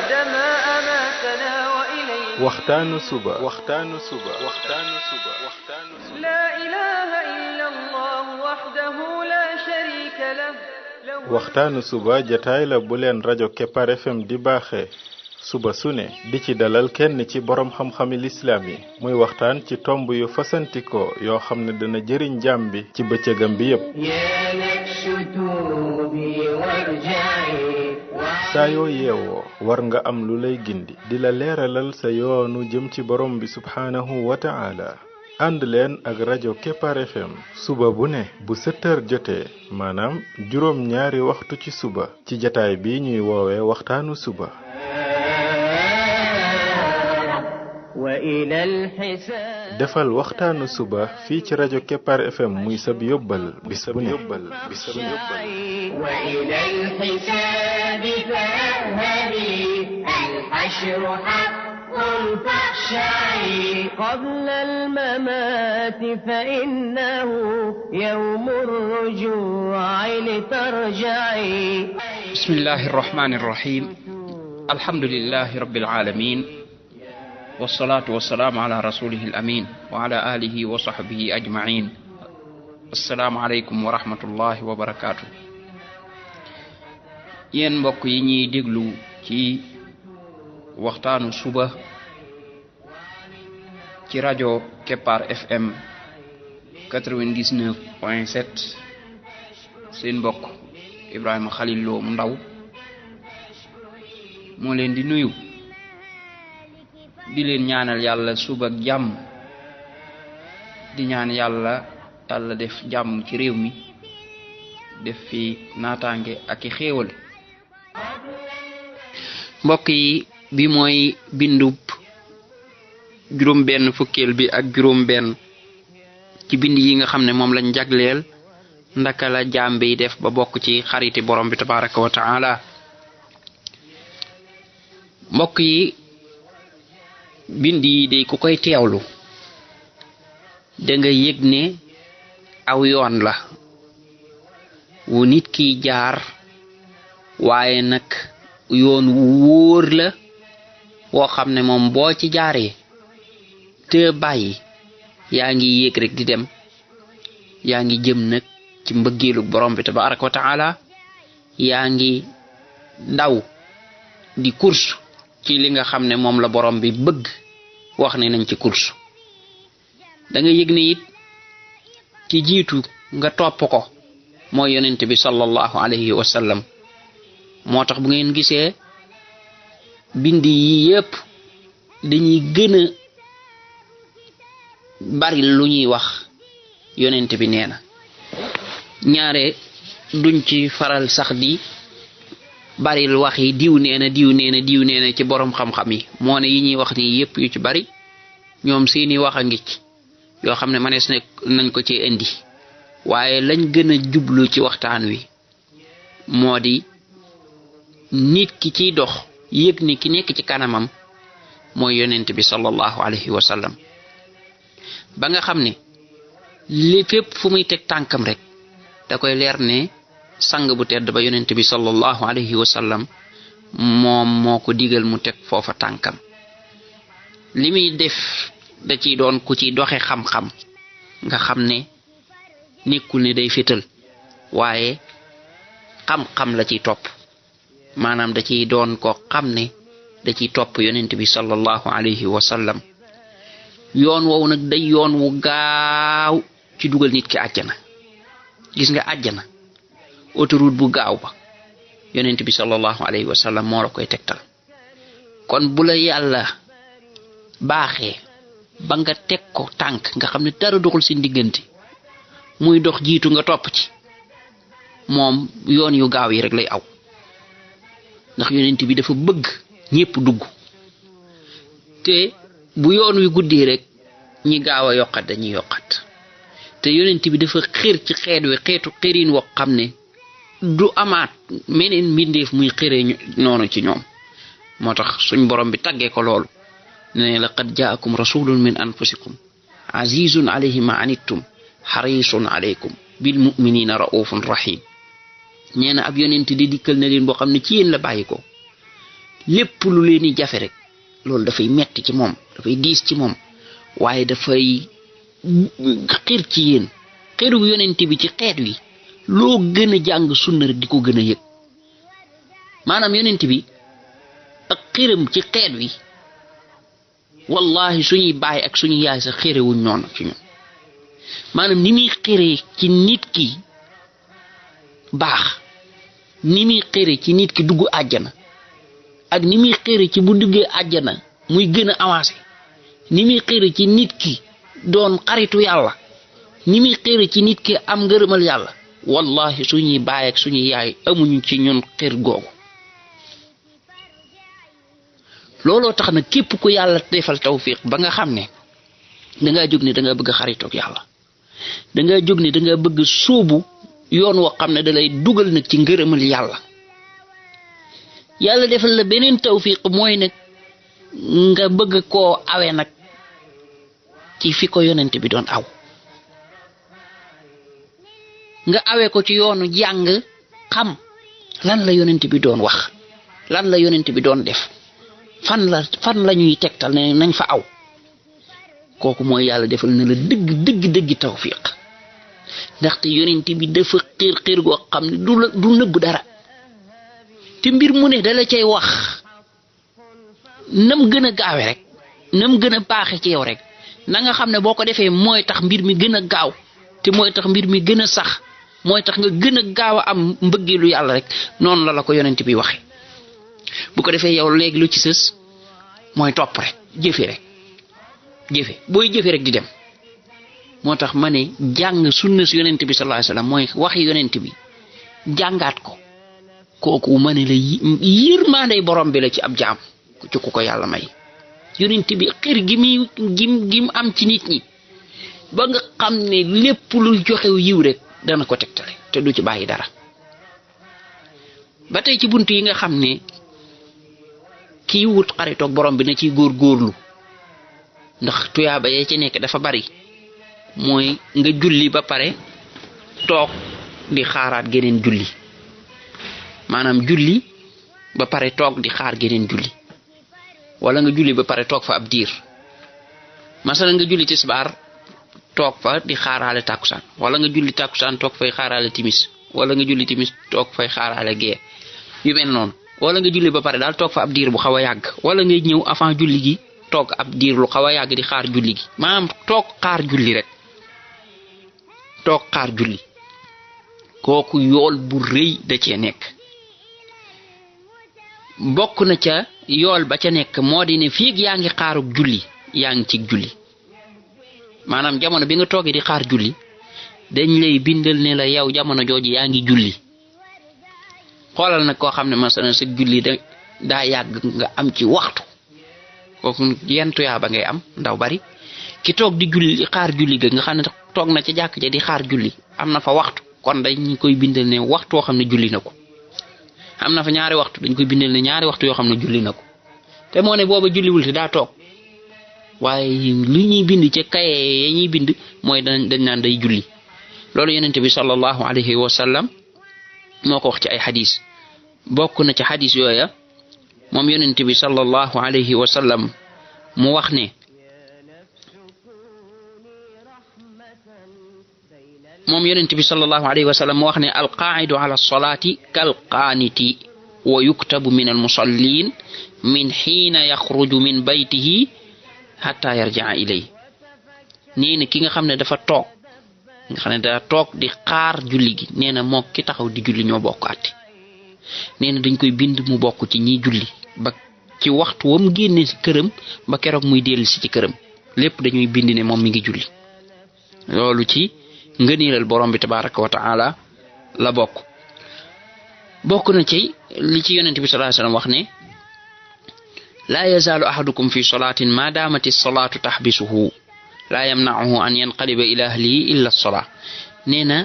بعدما أماتنا وإليه waxtaanu suba لا إله إلا الله وحده لا شريك له waxtaanu suba jataay la bu leen rajo Kepar FM di baaxee suba su ne di ci dalal kenn ci borom xam-xami lislaam yi muy waxtaan ci tomb yu fasantikoo yoo xam ne dana jëriñ jaam bi ci bëccëgam bi yépp saa yoo yeewoo war nga am lu lay gindi di la leeralal sa yoonu jëm ci borom bi subhaanahu wa ta'ala ànd leen ak rajo Kepar FM suba bu ne bu 7h jotee maanaam juróom ñaari waxtu ci suba ci jataay bi ñuy woowee waxtaanu suba defal waxtaanu suba fii ci rajo Kepar FM muy sab yóbbal bis bu ne قبل الممات فإنه يوم الرجوع لترجعي بسم الله الرحمن الرحيم الحمد لله رب العالمين والصلاة والسلام على رسوله الأمين وعلى آله وصحبه أجمعين السلام عليكم ورحمة الله وبركاته yéen mbokk yi ñuy déglu ci waxtaanu suba ci rajo Kepar FM 99.7 seen mbokk Ibrahima Khalil Lo mu ndaw moo leen di nuyu di leen ñaanal yàlla suba ak jàmm di ñaan yàlla def jàmm ci réew mi def fi naataange ak i xéewal mbokk yi bi mooy bindub juróom benn fukkeel bi ak juróom benn ci bind yi nga xam ne moom lañ jagleel ndaka la jaam bi def ba bokk ci xariti borom bi tabaraka wa taala mbokk yi bind yi day ku koy teewlu da nga yëg ne aw yoon la wu nit ki jaar waaye nag yoon wu wóor la woo xam ne moom boo ci jaaree te bàyyi yaa ngi yéeg rek di dem yaa ngi jëm nag ci mbëggeelu borom bi tabaraka wa taala yaa ngi daw di course ci li nga xam ne moom la borom bi bëgg wax ne nañ ci course da nga yëg ne it ci jiitu nga topp ko mooy yonent bi sallallahu alayhi wa sallam moo tax bu ngeen gisee bind yi yépp dañuy gën a bari lu ñuy wax yonent bi nee na ñaare duñ ci faral sax di baril wax yi diw nee na ci borom xam-xam yi moo ne yi ñuy wax ni yépp yu ci bari ñoom seeni wax a ngi ci yoo xam ne manees nañ ko ci indi waaye lañ gën a jublu ci waxtaan wi moo di nit ki ciy dox yëg ni ki nekk ci kanamam mooy yonent bi sallallahu alayhi wa sallam ba nga xam ne li fépp fu muy teg tànkam rek da koy leer ne sang bu tedd ba yonent bi sallallahu alayhi wa sallam moom moo ko digal mu teg foofa tànkam li muy def da ciy doon ku ci doxe xam-xam nga xam ne nekkul ne day fétal waaye xam-xam la ciy topp maanaam da ciy doon ko xam ne da ciy topp yonent bi sallallahu alayhi wa sallam yoon woowu nag day yoon wu gaaw ci dugal nit ki àjjana gis nga àjjana autoroute bu gaaw ba yonent bi sallallahu alayhi wa sallam moo la koy tegtal kon bu la yàlla baaxee ba nga teg ko tànk nga xam ne dara doxul seen diggante muy dox jiitu nga topp ci moom yoon yu gaaw yi rek lay aw ndax yonent bi dafa bëgg ñépp dugg te bu yoon wi guddee rek ñi gaaw a yokkat dañuy yokkat te yonent bi dafa xër ci xeet wi xeetu xërin woo xam ne du amaat meneen mbindeef muy xëree noonu ci ñoom moo tax suñ borom bi taggee ko loolu ne laqad jaakum rasulun min anfusikum azizun alayhi ma anittum harisun alaykum bil mu'minina raufun rahim nee na ab yonent di dikkal na leen boo xam ne ci yéen la bàyyi ko lépp lu leen di jafe rek loolu dafay metti ci moom dafay diis ci moom waaye dafay xir ci yéen xiru yonent bi ci xeet wi loo gën a jàng sunna rek di ko gën a yëg maanaam yonent bi ak xiram ci xeet wi wallahi suñuy baay ak suñuy yaay sax xirewuñ noonu ci ñun maanaam ni muy xiree ci nit ki baax ni muy xire ci nit ki dugg àjjana ak ni muy xire ci bu duggee àjjana muy gën a avancé ni muy xire ci nit ki doon xaritu yàlla ni muy xire ci nit ki am ngërëmal yàlla wallahi suñuy baay ak suñuy yaay amuñu ci ñun xir googu looloo tax nag képp ku yàlla defal tawfiq ba nga xam ne dangaa jóg ne danga bëgg a xaritoog yàlla dangaa jóg ne danga bëgg sóobu yoon woo xam ne da lay dugal nag ci ngërëmal yàlla yàlla defal la beneen tawfiq mooy nag nga bëgg koo awe nag ci fi ko yonent bi doon aw nga awe ko ci yoonu jàng xam lan la yonent bi doon wax lan la yonent bi doon def fan la ñuy tegtal ne nañ fa aw kooku mooy yàlla defal na la dëgg tawfiq ndaxte yonent bi dafa xir goo xam ne du nëbb dara te mbir mu ne dala cay wax nam gën a gaawe rek nam gën a baaxe ci yow rek na nga xam ne boo ko defee mooy tax mbir mi gën a gaaw te mooy tax mbir mi gën a sax mooy tax nga gën a gaaw a am mbëggeelu yàlla rek noonu la ko yonent bi waxe bu ko defee yow léegi lu ci sës mooy topp rek jëfe booy jëfe rek di dem moo tax ma ne jàng sunna si yonent bi sallallahu alayhi wasallam mooy waxi yonent bi jàngaat ko kooku ma ne la yërmande borom bi la ci ab jaam ci ku ko yàlla may yonent bi xër gi mu am ci nit ñi ba nga xam ne lépp lu joxew yiw rek dana ko tegtale te du ci bàyyi dara ba tey ci bunt yi nga xam ne kii wut xaritoog borom bi na ciy góorgóorlu ndax tuyaaba yee ci nekk dafa bari mooy nga julli ba pare toog di xaaraat geneen julli maanaam julli ba pare toog di xaar geneen julli wala nga julli ba pare toog fa ab diir masalan nga julli tisbaar toog fa di xaaraale tàkkusaan wala nga julli tàkkusaan toog fay xaaraale timis wala nga julli timis toog fay xaaraale gee yu mel noonu wala nga julli ba pare daal toog fa ab diir bu xaw a yàgg wala ngay ñëw avant julli gi toog ab diir lu xaw a yàgg di xaar julli gi maanaam toog xaar julli rek toog xaar julli kooku yool bu rëy da cee nekk bokk na ca yool ba ca nekk moo di ne fii yaa ngi xaarug julli yaa ngi ci julli maanaam jamono bi nga toogee di xaar julli dañ lay bindal ne la yow jamono jooju yaa ngi julli xoolal nag koo xam ne masalan sa julli daa yàgg nga am ci waxtu kooku yenn tuyaaba ngay am ndaw bari ki toog di julli xaar julli ga nga xam ne toog na ca jàkk ja di xaar julli am na fa waxtu kon dañ koy bindal ne waxtu woo xam ne julli na ko am na fa ñaari waxtu dañ koy bindal ne ñaari waxtu yoo xam ne julli na ko te moo ne booba julliwul te daa toog waaye li ñuy bind ca kaye yi ñuy bind mooy dañ naan day julli loolu yonent bi sallallahu alayhi wa sallam moo ko wax ci ay xadis bokk na ci xadis yooya moom yonent bi sallallahu alayhi wa sallam mu wax ne alqaa'idu ala salaati kalqaaniti wa yuktabu min almusallin min xiina yaxruju min baytihi hatta yarjaa ilay nee na ki nga xam ne dafa toog nga xam ne daa toog di xaar julli gi nee na moo ki taxaw di julli ñoo bokk àtte nee na dañ koy bind mu bokk ci ñiy julli ba ci waxtu wam génne ci këram ba keroog muy dellu si ci këram lépp dañuy bind ne moom mi ngi julli loolu ci ngëneelal borom bi tabaraka wa taala la bokk na ci li ci yonent bi sallallahu alayhi wasallam wax ne laa yazaalu ahadukum fi salaatin ma daamati salaatu taxbisuhu laa yamna'uhu an yanqaliba ila ahlihi illa as-salaa nee na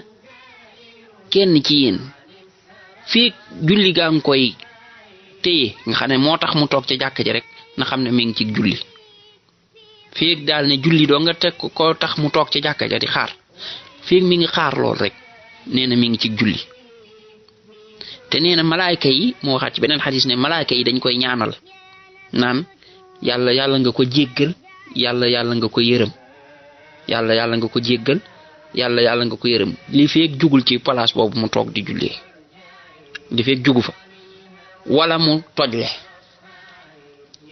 kenn ci yéen fii julli gaa ngi koy téye nga xam ne moo tax mu toog ca jàkk ji rek na xam ne mi ngi ci julli fii daal ne julli doo nga teg ko tax mu toog ca jàkk ja di xaar fii mi ngi xaar lool rek nee na mi ngi ci julli te nee na malaayka yi moo waxaat ci beneen xadis ne malaayka yi dañ koy ñaanal naan yàlla nga ko jéggal yàlla nga ko yërëm yàlla nga ko jéggal yàlla nga ko yërëm li feek jugul ci place boobu mu toog di jullee li feek jugu fa wala mu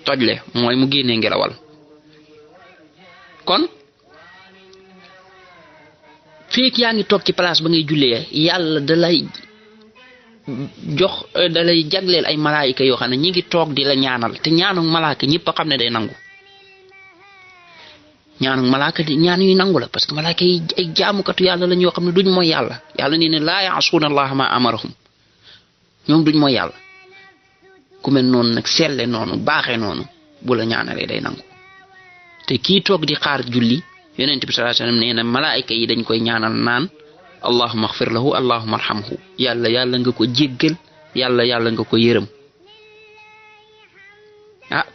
tojle mooy mu génnee ngelawal kon feek yaa ngi toog ci place ba ngay jullee yàlla dalay jagleel ay malaayika yoo xam ne ñi ngi toog di la ñaanal te ñaanu malaaka ñëpp a xam ne day nangu ñaanu malaaka di ñaan yu nangu la parce que malaaka yi ay jaamukatu yàlla la ñoo xam ne duñ mooy yàlla yàlla nee ne laa yaasuuna allaha ma amarahum ñoom duñ mooy yàlla ku mel noonu nag selle noonu baaxee noonu bu la ñaanalee day nangu te kii toog di xaar julli yonent bi sallallahu alayhi wasallam nee na malaayika yi dañ koy ñaanal naan allahumma ighfir lahu allahumma arhamhu yàlla nga ko jéggal yàlla nga ko yërëm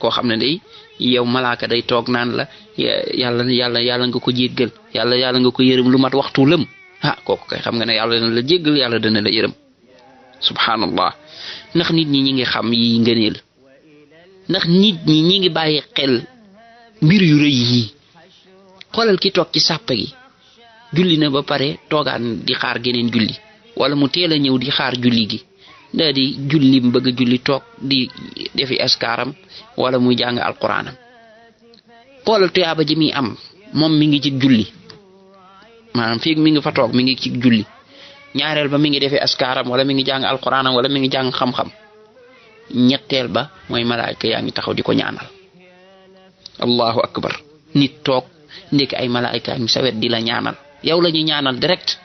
koo xam ne day yow malaaka day toog naan la yàlla nga ko jéggal yàlla nga ko yërëm lu mat waxtu lëm kooku kay xam nga ne yàlla dana la jéggal yàlla dana la yërëm subhanallah ndax nit ñi ñi ngi xam yi ngëneel ndax nit ñi ñi ngi bàyyi xel mbir yu rëy yi xoolal ki toog ci sàppe gi julli na ba pare toogaan di xaar geneen julli wala mu teel a ñëw di xaar julli gi daa di julli bëgg a julli toog di defi askaaram wala muy jàng alquraanam xoolal tuyaaba ji muy am moom mi ngi ci julli maanaam fii mi ngi fa toog mi ngi ci julli ñaareel ba mi ngi defi askaaram wala mi ngi jàng alquraanam wala mi ngi jàng xam-xam ñetteel ba mooy malaayka yaa ngi taxaw di ko ñaanal allahu akbar nit toog ndek ay malaayka ñu sawet di la ñaanal yow la ñuy ñaanal direct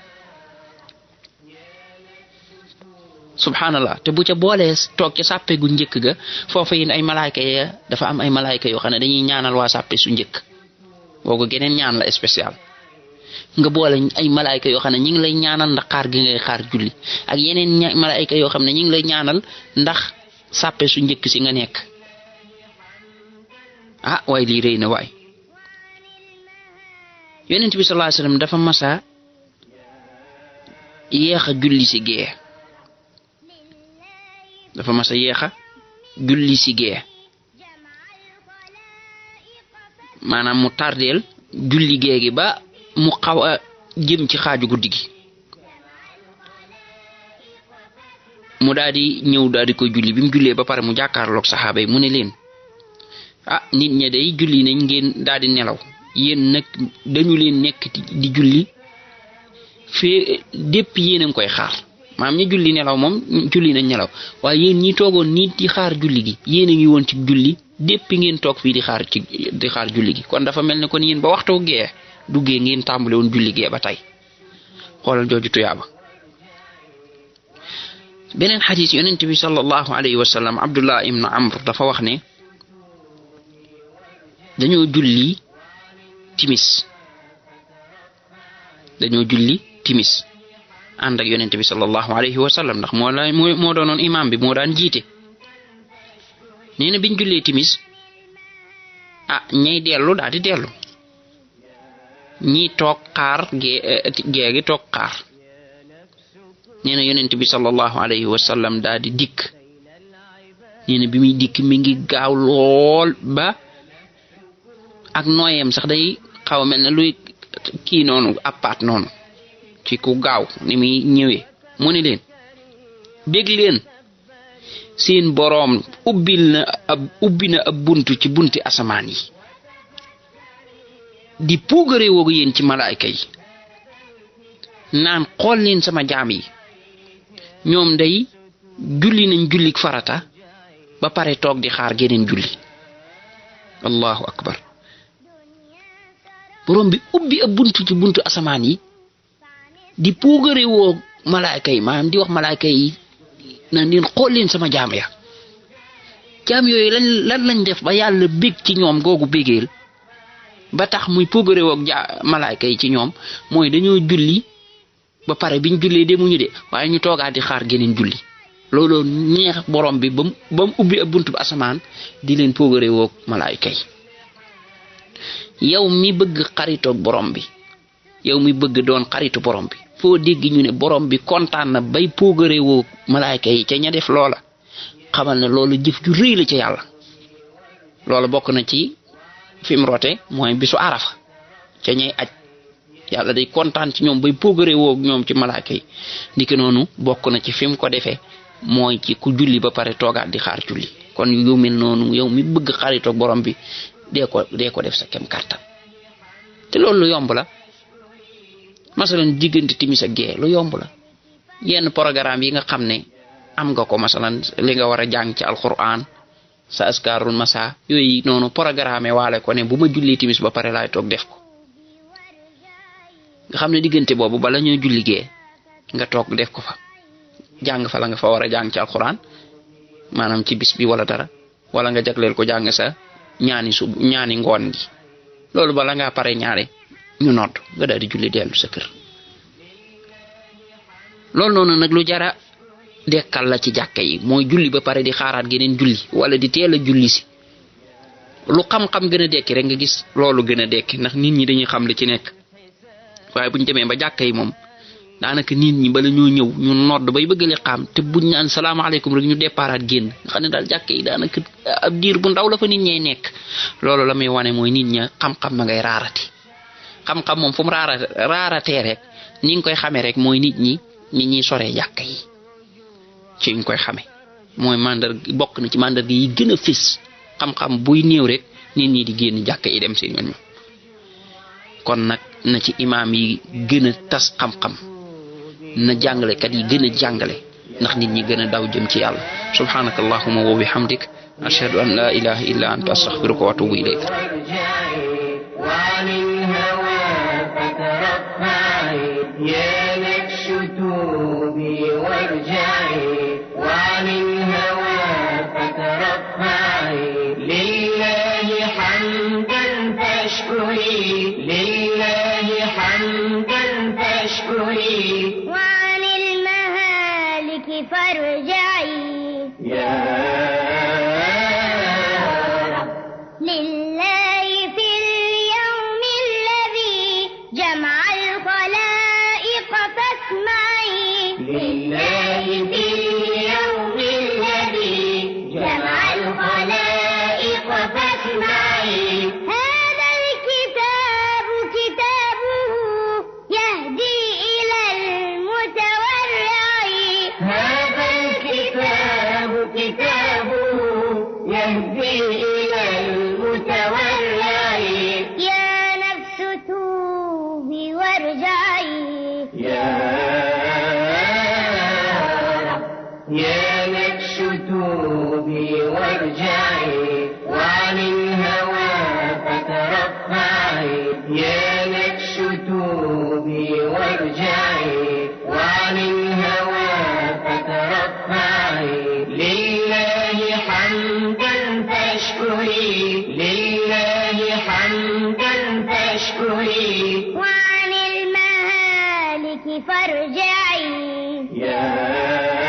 subhanallah te bu ca boolee toog ca sàppe gu njëkk ga foofa yin ay malaayka ya dafa am ay malaayka yoo xam ne dañuy ñaanal waa sàppe su njëkk boogu geneen ñaan la spécial nga boole ay malaayka yoo xam ne ñi ngi lay ñaanal ndax xaar gi ngay xaar julli ak yeneen malaayka yoo xam ne ñi ngi lay ñaanal ndax sàppe su njëkk si nga nekk waaye lii rëy na waay yonent bi sallallahu alayhi wasallam dafa masa yéex a julli si gee maanaam mu tardeel julli gee gi ba mu xaw a jëm ci xaaju guddi gi mu daal di ñëw daal di koy julli bi mu jullee ba pare mu jàkkaarloog saxaaba yi mu ne leen nit ña day julli nañ ngeen daal di nelaw yéen nag dañu leen nekk di julli fee dépp yéen a ngi koy xaar maam ñi julli nelaw moom julli nañ nelaw waaye yéen ñi toogoon nii di xaar julli gi yéen a ngi woon ci julli dépp ngeen toog fii di xaar julli gi kon dafa mel ne kon yéen ba waxtu gee duggee ngeen tàmbale woon julli gee ba tey xoolal jooju tuyaaba beneen xadis yonent bi sallallahu alayhi wa sallam Abdullah ibn Amr dafa wax ne dañoo julli timis ànd ak yonent bi sallallahu alayhi wa sallam ndax moo doonoon imam bi moo daan jiite nee na biñ jullee timis ñay dellu daal di dellu ñi toog xaar gee gi toog xaar nee na yonent bi sallallahu alayhi wa sallam daal di dikk nee na bi muy dikk mi ngi gaaw lool ba ak nooyeem sax day xaw a mel ne luy kii noonu appaat noonu ci ku gaaw ni muy ñëwee mu ne leen bég leen seen boroom ubbi na ab buntu ci bunti asamaan yi di puugare woogu yéen ci malaayka yi naan xool leen sama jaam yi ñoom day julli nañ jullik farata ba pare toog di xaar geneen julli allahu akbar borom bi ubbi ab buntu ci buntu asamaan yi di puugare woo malaayka yi maanaam di wax malaayka yi naan leen xool leen sama jaam ya jaam yooyu lan lañ def ba yàlla bég ci ñoom googu bégeel ba tax muy puugare woo malaayka yi ci ñoom mooy dañoo julli ba pare biñ jullee demuñu de waaye ñu toogaat di xaar geneen julli looloo neex borom bi ba mu ubbi ab buntu bu asamaan di leen puugare woo malaayka yi yow mi bëgg xaritoog borom bi yow mi bëgg doon xaritu borom bi foo dégg ñu ne borom bi kontaan na bay poogare woo malaayka yi ca ña def loola xamal ne loolu jëf ju rëy la ca yàlla. loolu bokk na ci fi mu rote mooy bisu arafa ca ñay aj yàlla day kontaan ci ñoom bay poogare woo ñoom ci malaayka yi. ndiki noonu bokk na ci fi mu ko defee mooy ci ku julli ba pare toogaat di xaar julli. kon yu mel noonu yow mi bëgg xaritoog borom bi dee ko def sa kem kàttan te loolu lu yomb la. masalan diggante timis ak gee lu yomb la. yenn programme yi nga xam ne am nga ko masalan li nga war a jàng ci alquran sa askarul masa yooyu noonu programme waale ko ne bu ma julli timis ba pare laay toog def ko nga xam ne diggante boobu bala ñoo julli gee nga toog def ko fa jàng fa la nga fa war a jàng ci alquran maanaam ci bis bi wala dara wala nga jagleel ko jàng sa ñaani ngoon gi loolu bala ngaa pare ñaare ñu nodd nga daal di julli dellu sa kër. loolu noonu nag lu jara dekkal la ci jàkka yi mooy julli ba pare di xaaraat geneen julli wala di teel a julli si lu xam-xam gën a dekki rek nga gis loolu gën a dekki ndax nit ñi dañuy xam li ci nekk. waaye buñ demee ba jàkka yi moom daanaka nit ñi bala ñoo ñëw ñu nodd bay bëgg li xam te buñ naan salaamaaleykum rek ñu déparaat génn nga xam ne daal jàkka yi daanaka ab diir bu ndaw la fa nit ñay nekk. loolu la muy wane mooy nit ña xam-xam ma ngay raarati. xam-xam moom fu mu raaratee rek ni nga koy xamee rek mooy nit ñi soree jàkka yi ci ñu koy xamee mooy bokk na ci mandarga yi gën a fés xam-xam buy néew rek nit ñi di génn jàkka yi dem seen yoon. kon nag na ci imaam yi gën a tas xam-xam na jàngalekat yi gën a jàngale ndax nit ñi gën a daw jëm ci yàlla. subhanaka allahumma wa bihamdik ashhadu an la ilaha illa anta astaghfiruka wa atubu ilayk. وعن المهالك فارجعي يا رب لله في اليوم الذي جمع الخلائق فاسمعي لله في اليوم الذي جمع الخلائق فاسمعي هذا الكتاب كتابه يهدي إلى المتورع هذا الكتاب كتابه يهدي إلى المتورع يا نفس توبي وارجعي يا رب يا نفس توبي وارجعي وعن الهوى فترفعي يا نفس توبي وارجعي وعن الهوى فترفعي لله حمدا فاشكري لله حمدا فاشكري وعن المهالك فارجعي يا